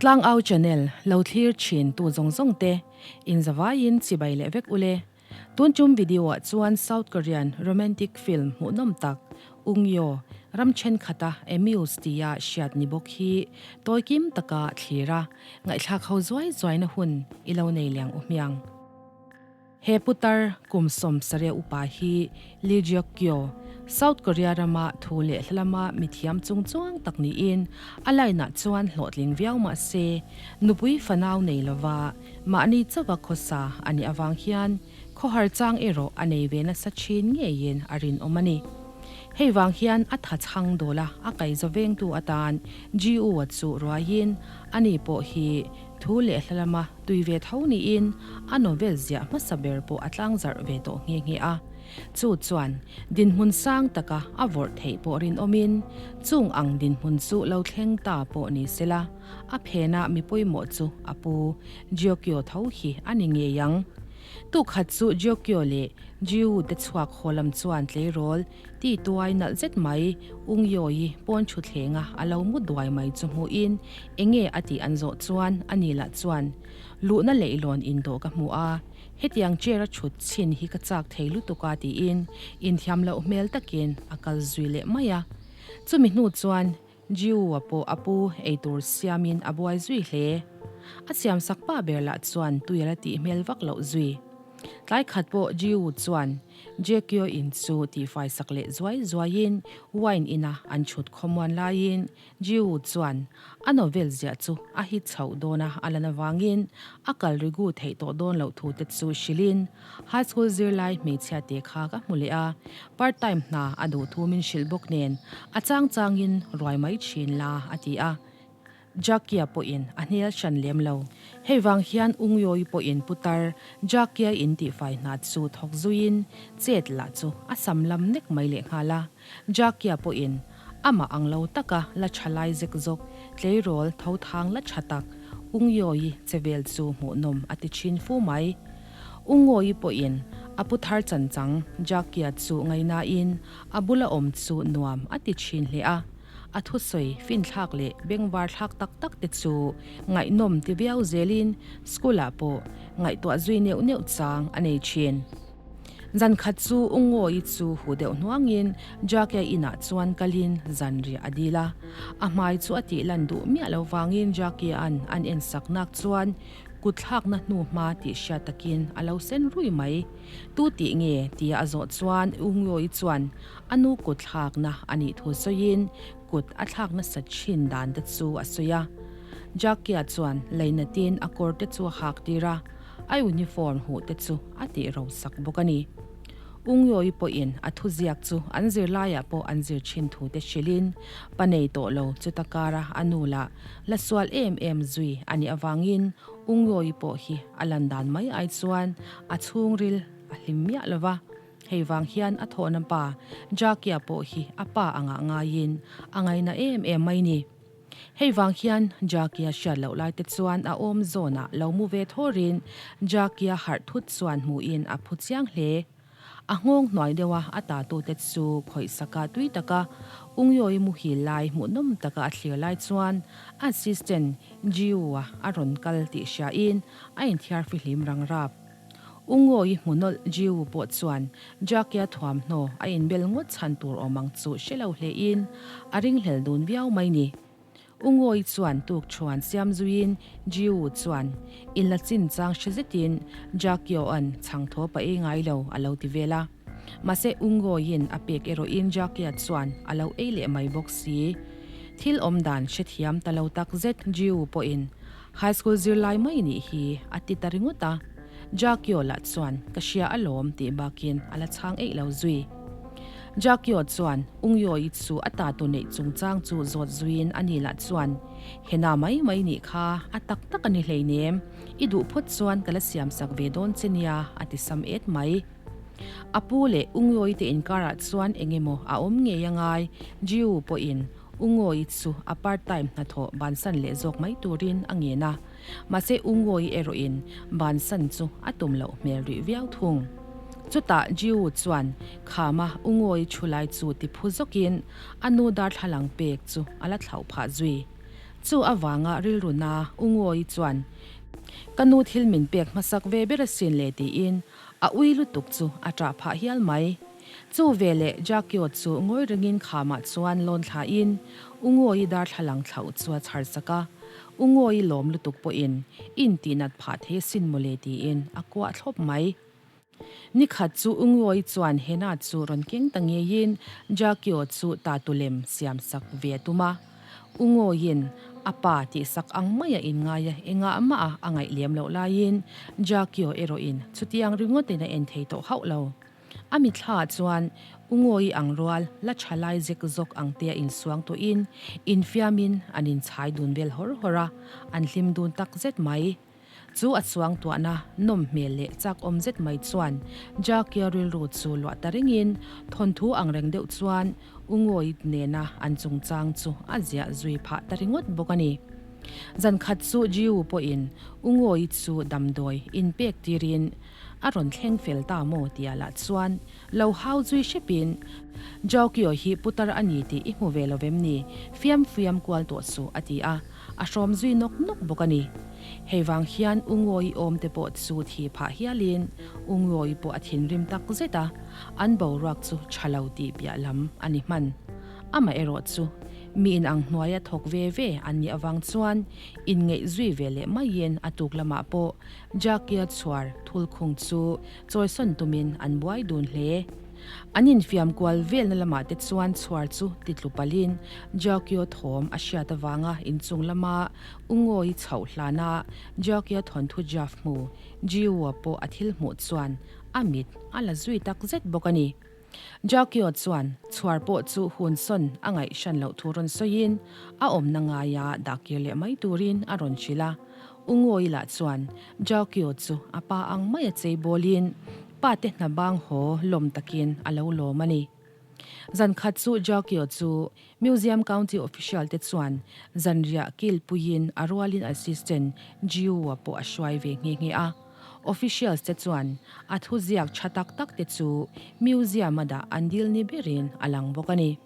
Tlangau channel lo thlir thin tu zawng zawng te in zavaiin chibai leh vek ule. Tun tum video ah chuan South Korean romantic film hmuhnawm tak Ungyo ram thenkhat a Amuse tia hriat ni bawk hi tawi kim taka thlir a ngaihthlak ho zuai zuaina hun i lo nei liang u hmiang. He putar kum 70 upa hi Lee Jeok Kyo, South Korea rama thu leh hla lama mithiam chung chuang tak niin a line-ah chuan hlawhtling viau mah se, nupui fanau nei lova mahni chauha khawsa a nih avang hian khawhar chang erawh a nei ve nasa thin ngeiin a rinawm a ni. Hei vang hian a tha chhang dawla a kaihza vengtu atan Ji-u-a chu ruaiin ani pawh hi Thu leh hla lama tui ve tho niin a novel ziah hmasa ber pawh a tlangzarh ve tawh nghe nghe a. Chu chuan dinhmun sang taka a vawrh theih pawh rinawmin chung ang dinhmun chu lo thleng ta pawh ni sela, a phena mi pawimawh chu a pu Giocchio tho hi a ni ngei ang. Tukhat chu Giocchio leh Giu te chhuak haw lam chuan tleirawl Ti tuai nalh zet mai, Ungyawi pawn thuthlenga a lo mu duai mai chu hmuhin enge a tih an zawh chuan a ni lah chuan luhna leihlawn indawh ka hmu a, hetiang chair a thut chhin hi ka chak thei lutuk a tiin inthiam loh hmel takin a kal zui leh mai a. Chumi hnu chuan Jiu-a pawh a pu eitur siamin a buai zui hle. A siamsak pa ber lah chuan tui a la tih hmel vak loh zui. Tlai khat pawh Jiu chuan Jekyo in chu tihfai sak leh zuai zuaiin wine ina an chhut khawmuan laiin Jiu chuan a novel ziah chu a hit chhoh dawn a a lan avangin a kal rigu theih tawh dawn loh thu te chu hrilhin high school zirlai hmeichhia te kha ka hmu leh a, part time hna a duh thu min hrilh bawk nen a chang changin ruai mai thin la a ti a. Jakia pawhin a hnial hran lem lo. Hei vang hian Ungyawi pawhin putar Jakia in tihfai hna chu thawk zuiin chet lah chu a sam lam nek mai lehnghal a. Jakia pawhin amah ang lo taka la tha lai zek zawk tleirawl tho thang la tha tak Ungyawi che vel chu hmuhnawm a ti thin fu mai. Ungawi pawhin a puthar chanchang Jakia chu ngaihnain a bula awm chu nuam a ti thin hle a. A thusawi finthlak leh bengvar thlak tak tak te chu ngaihnawm ti viau zelin school ah pawh ngaihtuah zui neuh neuh chang a nei thin. Zan khat chu U Ngawi chu huh deuh hnuangin Jakia inah chuan kalin zan riah a dil a. A hmai chu a tih lan duh miah lo vangin Jakia-a'n an en sak nak chuan kut thlakna hnu hma tih hriat takin a lo sen rui mai. Tu tih nge tia a zawh chuan U Ngawi chuan A nu kut thlakna a nih thu sawiin kut a thlak nasa thin dan te chu a sawi a. Jackie-a chuan leinatin a kawr te chu a hak tir a, a uniform huh te chu a tih ro sak bawk a ni. Ungyawi pawhin a thuziak chu an zirlaiah pawh an zir thin thu te hrilhin pa nei tawh lo chuta kara a nu lah la sual em em zui a nih avangin Ungyawi pawh hi a lan dan mai ai chuan a chhungril a hlim miah lo va. Hei vang hian a thawhna pa Jakia pawh hi a pa angah ngaiin a ngaina em em mai ni. Hei vang hian Jakia hriat loh lai te chuan a awm zawnah lo mu ve thawrin Jakia harh thut chuan hmuhin a phu chiang hle. A nghawng hnuai deuha a tatute chu khawih saka tui taka Ungyawi muhil lai hmuhnawm taka a thlir lai chuan assistant Jiu-a a rawn kal tih hriain a inthiar fihlim rang rap. U Ngawi hmu nawlh Jiu pawh chuan Jakia thuamhnaw a inbel ngawt chhan tur awm ang chu hre lo hlein a ringhlel dun viau mai ni. U Ngawi chuan tuk thuan siam zuiin Jiu chuan inla chin chang hre zetin Jakio'an chhang thaw pa ei ngai lo a lo ti vel a. Mahse U Ngawiin a pek erawhin Jakia chuan a lo ei leh mai bawk si. Thil awm dan hrethiam ta lo tak zet Jiu pawhin High school zirlai mai nih hi a ti ta ringawt a, Jakio lah chuan ka hria alawm tih bakin a la chhang eih lo zui. Jakio chuan Ungyawi chu a ta tu neih chungchang chu zawt zuiin a ni lah chuan Hena mai mai nih kha a tak tak a ni hleinem, i duh phawt chuan ka la siamsak ve dawn che nia a ti sam et mai. A pu leh Ungyawi te inkarah chuan eng emaw a awm ngei a ngai, Jiu pawhin U Ngawi chu a part time hnathawh bansan leh zawk mai turin a ngen a, mahse U Ngawi erawhin bansan chu a tum loh hmel rih viau thung. Chutah Jiu chuan khama U Ngawi thu lai chu ti phu zawkin a nu darthlalang pek chu a la thlauh phah zui. Chu avanga rilru na U Ngawi chuan, Ka nu thil min pek hmasak ve ber asin le tiin a ui lutuk chu a ṭah phah hial mai. Chu veleh Jakio chu ngawi rengin khamah chuan lawn thlain U Ngawi darthlalang thlauh chu a chhar sak a, U Ngawi lawm lutuk pawhin intihnat phah thei asin mawle tiin a kuah thlawp mai. Ni khat chu U Ngawi chuan Hena chu rawn keng ta ngeiin Jakio chu tatu lem siam sak ve a tum a. U Ngawiin a pa tihsak ang maia inngaia engah mah a a ngaih lem loh laiin Jakio erawhin chutiang ringawtin a en thei tawh hauh lo. A mitthla ah chuan U Ngawi ang rual la tha lai zek zawk ang te a insuang tawhin infiamin an inchhai dun vel hawr hawr a, an hlim dun tak zet mai. Chu a chuang tuahna nawm hmel leh chak awm zet mai chuan Jakia rilru chu luah ta rengin thawnthu ang reng deuh chuan U Ngawi nena an chungchang chu a ziah zui phah ta ringawt bawk a ni. Zan khat chu Jiu pawhin U Ngawi chu damdawi inpek tirin a rawn thleng fel ta maw tia lah chuan lo hau zui hrepin Jaukio hi putar a ni tih i hmu ve lo vem ni, fiam fiam kual tawh suh a ti a. A hrawm zui nawk nawk bawk a ni. Hei vang hian U Ngawi awm te pawh chu thi phah hialin U Ngawi pawh a thinrim tak zet a, an boruak chu tha lo tih piah lam a ni hman. Amaherawh chu mi in ang hnuaia thawk ve ve an nih avang chuan inngeih zui ve leh maiin a tuk lamah pawh Jakia chhuar thulkhung chu chawisawn tumin an buai dun hle. An infiam kual velna lamah te chuan chhuar chu titlu palhin Jaukio thawm a hriat avanga inchung lama U Ngawi chhoh hlana Jaukio thawnthu draft hmu Jiu-a pawh a thil hmuh chuan a mit a la zui tak zet bawk a ni. Jaukio chuan chhuar pawh chu hunsawn a ngaih hran loh thu rawn sawiin a awmna ngaia dahkir leh mai turin a rawn hrilh a. U Ngawi lah chuan Jaukio chu a pa ang maia chei bawlin Pa te hna bang haw lawm takin a lo lawm a ni. Zan khat chu Jaukio chu Museum County official te chuan zanriah kilpuiin a rualin assistant Jiu-a pawh a hruai ve nghe nghe a. Officials te chuan a thuziak tha tak tak te chu museum a dah an dil ni berin a lang bawk a ni.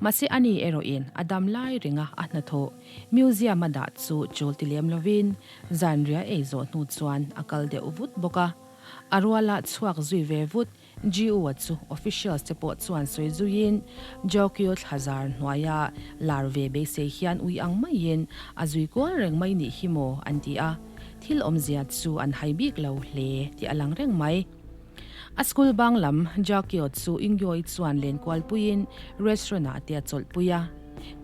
Mahse ani erawhin a dam lai renga a hnathawh museum a dah chu chul ti lem lovin zanriah ei zawh hnu chuan a kal deuh vut bawk a. A ruala chhuak zui ve vut GU-a chu officials te pawh chuan sawi zuiin Jokyo thlazar hnuaia lar ve beisei hian ui ang maiin a zui kual reng mai nih hi maw an ti a, thil awmzia chu an hai bik lo hle tih a lang reng mai. A school bang lam Jokyo chu Ingyoi chuan len kualpuiin restaurant ah te a chawlhpui a.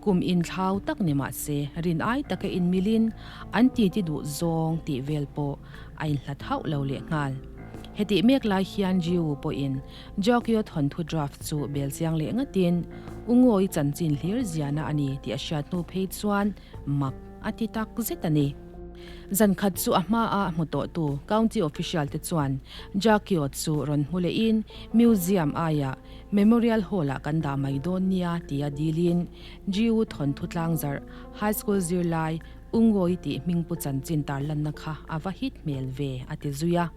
Kum inthlau tak ni mah se rin ai taka inmilin an titi duh zawng tih vel pawh a inhlat hauh lo lehnghal. Hetih mek lai hian Jiwoo pawhin Jokyo thawnthu draft chu bel chiang leh ngatin U Ngawi chanchin hlir ziahna a ni tih a hriat hnu phei chuan mak a ti tak zet a ni. Zan khat chu a hmaa hmu tawhtu county official te chuan Jokyo chu rawn hmu lehin museum aiah Memorial Hall-ah kan dah mai dawn nia tia dilin Jiwoo thawnthu tlangzarh high school zirlai U Ngawi tih hmingpu chanchin tarlanna kha a va hit hmel ve, a ti zui a.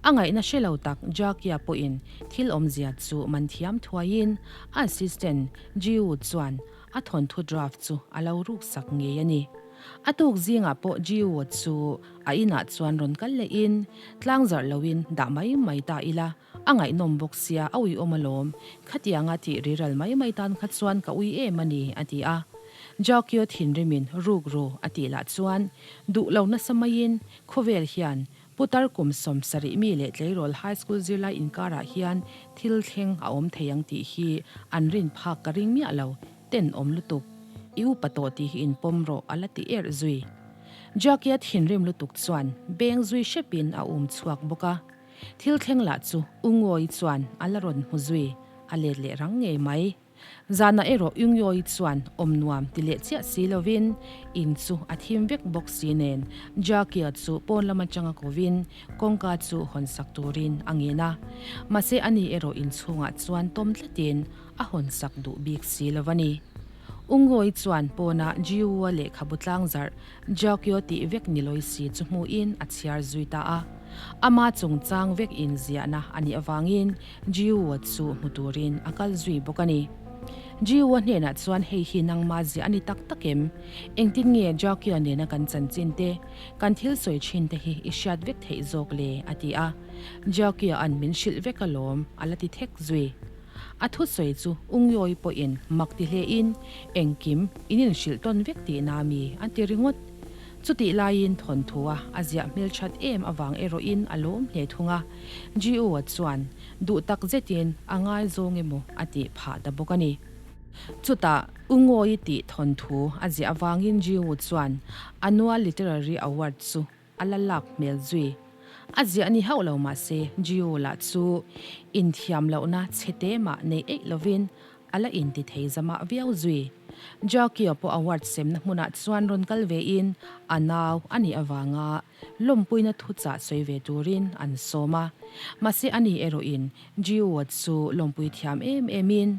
A ngaihna hre lo tak Jakia pawhin thil awmzia chu man thiam thuaiin a assistant Jiu chuan a thawnthu draft chu a lo ruksak ngei a ni. A tuk zingah pawh Jiu chu a inah chuan rawn kal lehin tlangzarh loin dah mai mai ta ila a ngaihnawm bawk sia a uiawm alawm, khatianga tih riral mai mai tan kha chuan ka ui em a ni, a ti a. Jokyo thinrimin ruk ru a tih lah chuan duh lo nasa maiin khawvel hian putar kum 70 mi leh tleirawl high school zirlai inkarah hian thil thleng a awm thei ang tih hi an rin phak ka ring miah lo, tenawm lutuk. I upa tawh tih hi inpawm rawh a la ti erh zui. Jokya thinrim lutuk chuan beng zui hrepin a um chhuak bawk a. Thil thleng lah chu U Ngawi chuan a la rawn hmu zui, a let leh rang ngei mai. Zanah erawh U Ngawi chuan awm nuam ti leh chiah si lovin in chu a thim vek bawk si nen Jakia chu pawn lam atanga kovin kawngka chu hawn sak turin a ngen a. Mahse ani erawh inchhungah chuan tawm tlatin a hawn sak duh bik si lo a ni. U Ngawi chuan pawnah Jiu-a lehkhabu tlangzarh Jokyo tih vek ni lawi si chu hmuhin a chhiar zui ta a. Ama chungchang vek inziahna a nih avangin Jiu-a chu hmu turin a kal zui bawk a ni. Jiu-a hnenah chuan hei hi nangma ziah a ni tak tak em? Engtin nge Jakia nena kan chanchin te, kan thil sawi thin te hi i hriat vek theih zawk le? a ti a. Jakia-a'n min hrilh vek alawm, a la ti thek zui. A thusawi chu Ungyawi pawhin mak ti hlein engkim in inhrilh tawn vek tihna mi a ti ringawt. Chutih laiin thawnthua a ziah hmelthat em avang erawhin a lawm hle thung a, Jiu-a chuan duh tak zetin a ngaizawng emaw a tih phah ta bawk a ni. Chutah Ungawi tih thawnthu a ziah avangin Jiu chuan Annual Literary Award chu a la lak hmel zui. A ziah ni hauh lo mahse Jiu lah chu inthiam lohna chhe te mah nei eih lovin a la inti thei zamah viau zui. Jakia pawh award semna hmunah chuan rawn kal vein a nau a nih avanga lawmpuina thuchah sawi ve turin an sawm a. Mahse ani erawhin Jiu chu lawmpui thiam em emin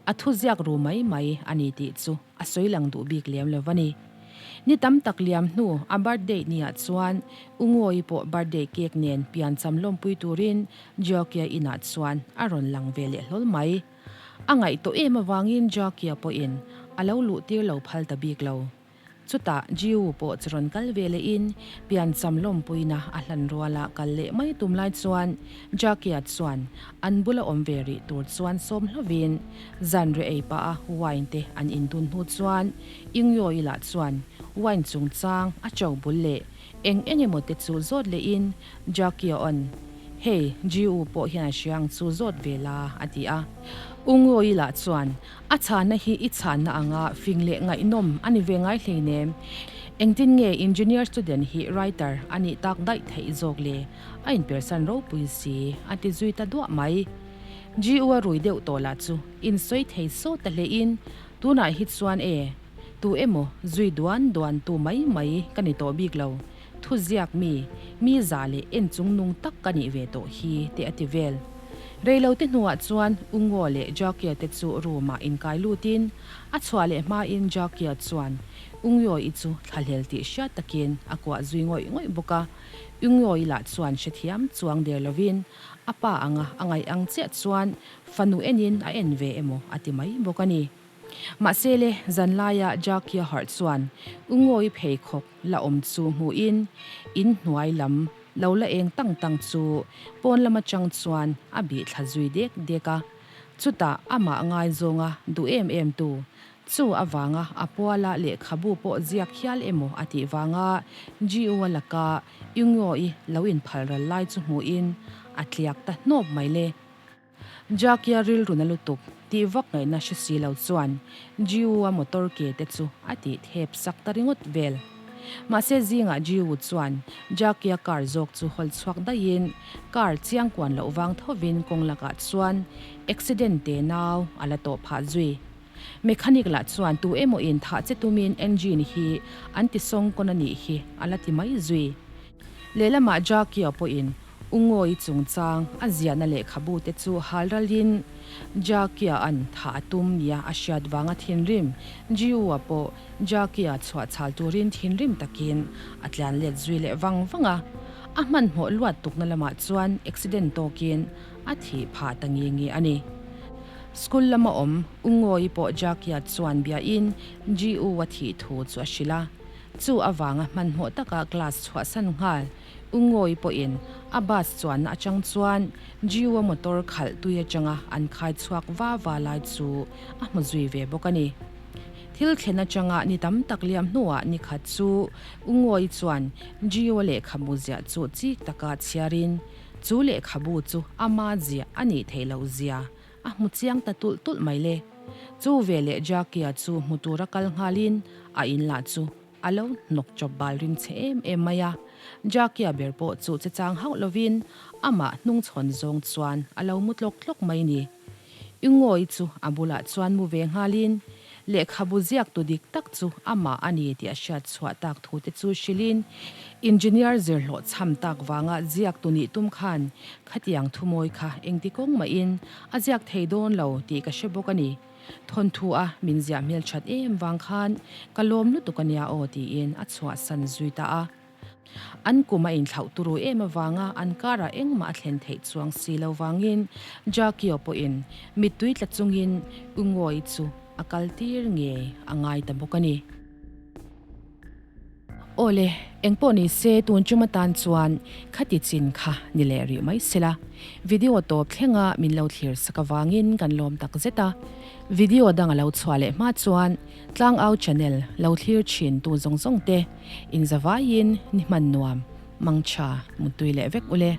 a thuziak ru mai mai a ni tih chu a sawi lang duh bik lem lo a ni. Ni tam tak liam hnu a birthday niah chuan U Ngawi pawh birthday cake nen piancham lawmpui turin Jakia inah chuan a rawn lang ve leh hlawl mai. A ngaih tawh em avangin Jakia pawhin a lo luh tir lo phal ta bik lo. Chutah Jiu pawh chu rawn kal ve lehin piancham lawmpuina a hlan ruala kal leh mai tum lai chuan Jakia chuan an bula awm ve rih tur chuan sawm hlovin zanriah ei pah a wine te an indun hnu chuan Ingyawi lah chuan wine chungchang a cho bul leh eng eng emaw te chu zawt lehin Jakia-awn, Hei, Jiu pawh hian a hria ang chu zawt ve la, a ti a. Ungyawi lah chuan, A chhanna hi i chhanna anga fing leh ngaihnawm a ni ve ngai hleinem. Engtin nge engineer student hi writer a nih tak daih theih zawk le? A inpersan ropui si, a ti zui ta duah mai. Jiu-a rui deuh tawh lah chu insawi thei sawt ta hlein, Tunah hi chuan e, tu emaw zui duan duan tu mai mai ka ni tawh bik lo, thuziak mi, mi za leh en chung nung tak ka nih ve tawh hi te a ti vel. Reilote hnuah chuan U Ngaw leh Jakia te chu room ah inkai lutin a chhuah leh hmain Jakia chuan U Ngaw-i chu thlahlel tih hriat takin a kuah zui ngawih ngawih bawk a, U Ngaw-i lah chuan hrethiam chuang der lovin a pa anga a ngaih ang chiah chuan Fanu enin a en ve emaw a ti mai bawk a ni. Mahse le, zanlaia Jakia harh chuan U Ngawi pheikhawk la awm chu hmuhin in hnuai lam lo la eng tang tang chu pawn lam atang chuan a bih thla zui dek dek a. Chutah amah ngaizawnga duh em em tu chu avanga a puala lehkhabu pawh ziak hial emaw a tih vanga Jiu-a laka U Ngawi lo inphal ral lai chu hmuhin a tliak ta hnawp mai le. Jakia rilru na lutuk tih vak ngaihna hre si lo chuan Jiu-a motor ke te chu a tih thep sak ta ringawt vel. Mahse zingah Jiu chuan Jakia car zawk chu hawl chhuak daihin car chiang kuan loh vang thovin kawng lakah chuan accident te nau a la tawh phah zui. Mechanic lah chuan tu emaw in thah che tumin engine hi an ti sawng kawn a nih hi a la ti mai zui. Lehlamah Jakia pawhin U Ngawi chungchang a ziahna lehkhabu te chu hal ralin Jakia-a'n thah a tum nia a hriat vanga thinrim Jiu-a pawh Jakia chhuah chhal turin thinrim takin a tlian let zui leh vang vang a. A hmanhmawh luat tukna lamah chuan accident tawkin a thih phah ta nge nge a ni. School lama awm U Ngawi pawh Jakia chuan biain Jiu-a thih thu chu a hrilh a. Chu avanga hmanhmawh taka class chhuahsan nghal U Ngawi pawhin a bus chuanna atang chuan Jiu-a motor khalh tui atanga an khai chhuak va va lai chu a hmu zui ve bawk a ni. Thil thlen atanga ni tam tak liam hnuah ni khat chu U Ngawi chuan Jiu-a lehkhabu ziah chu chik taka chhiarin chu lehkhabu chu ama ziah a nih theih loh zia A hmu chiang ta tulh tulh mai le. Chu veleh Jakia chu hmu tura kal nghalin a in lah chu a lo hnawk chawp bal rim che em em mai a. Jakia ber pawh chu che chang hauh lovin amah hnungchhawn zawng chuan a lo mu tlawk tlawk mai ni. I ngawi chu a bulah chuan mu ve nghalin Lehkhabu ziaktu dik tak chu amah a ni tih a hriat chhuah tak thu te chu hrilhin, Engineer zirhlawh chham tak vanga ziaktu nih tum khan khatiang thumawi kha engti kawng mahin a ziak thei dawn lo tih ka hre bawk a ni. Thawnthu a min ziah hmelthat em vang khan ka lawm lutuk a nia aw tiin a chhuahsan zui ta a. An kum a inthlauh turu em avanga an karah engmah a thlen theih chuang si lo vangin Jakio pawhin mittui tla chungin Ungoii chu a kal tir ngei a ngai ta bawk a ni. Awle, engpawh ni se tun chum atan chuan khati chin kha ni leh rih mai sela. Video tawp thlenga min lo thlir sak avangin kan lawm tak zet a. Video dang a lo chhuah leh hma chuan Tlangau channel lo thlir thin tu zawng zawng te inzavaiin ni hman nuam, mangtha, muttui leh vek ule.